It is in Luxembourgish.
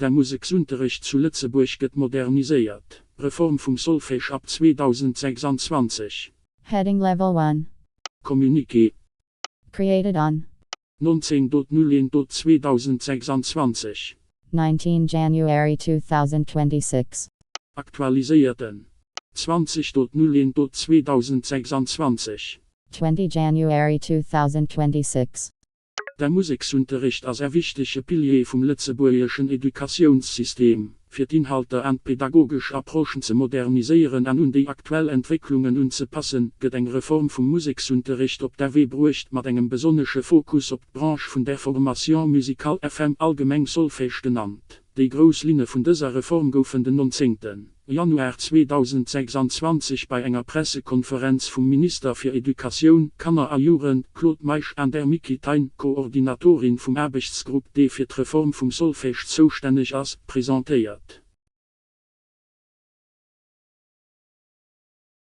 De Museksunterrecht zu Lëtzebuerg gëtt moderniséiert. Reform vum Solfège ab 2026. Heading level 1. Communiqué. Created on. 19.01.2026. 19 January 2026. Aktualiséierten. 20.01.2026. 20 January 2026. De Museksunterrecht ass e wichtege Pilier vum lëtzebuergeschen Educatiounssystem. Fir d'Inhalter an d'pedagogesch Approchen ze moderniséieren an un déi aktuell Entwécklungen unzepassen, gëtt eng Reform vum Museksunterrecht op de Wee bruecht, mat engem besonnesche Fokus op d'Branche vun der Formation musicale, FM, allgemeng Solfège genannt. Déi grouss Linne vun dëser Reform goufen den 19. Januar 2026 bei enger Pressekonferenz vum Minister fir Educatioun, Kanner a Jugend, Claude Meisch an der Micky Thein, Koordinatorin vum Aarbechtsgrupp, dee fir d'Reform vum Solfège zoustänneg ass, presentéiert.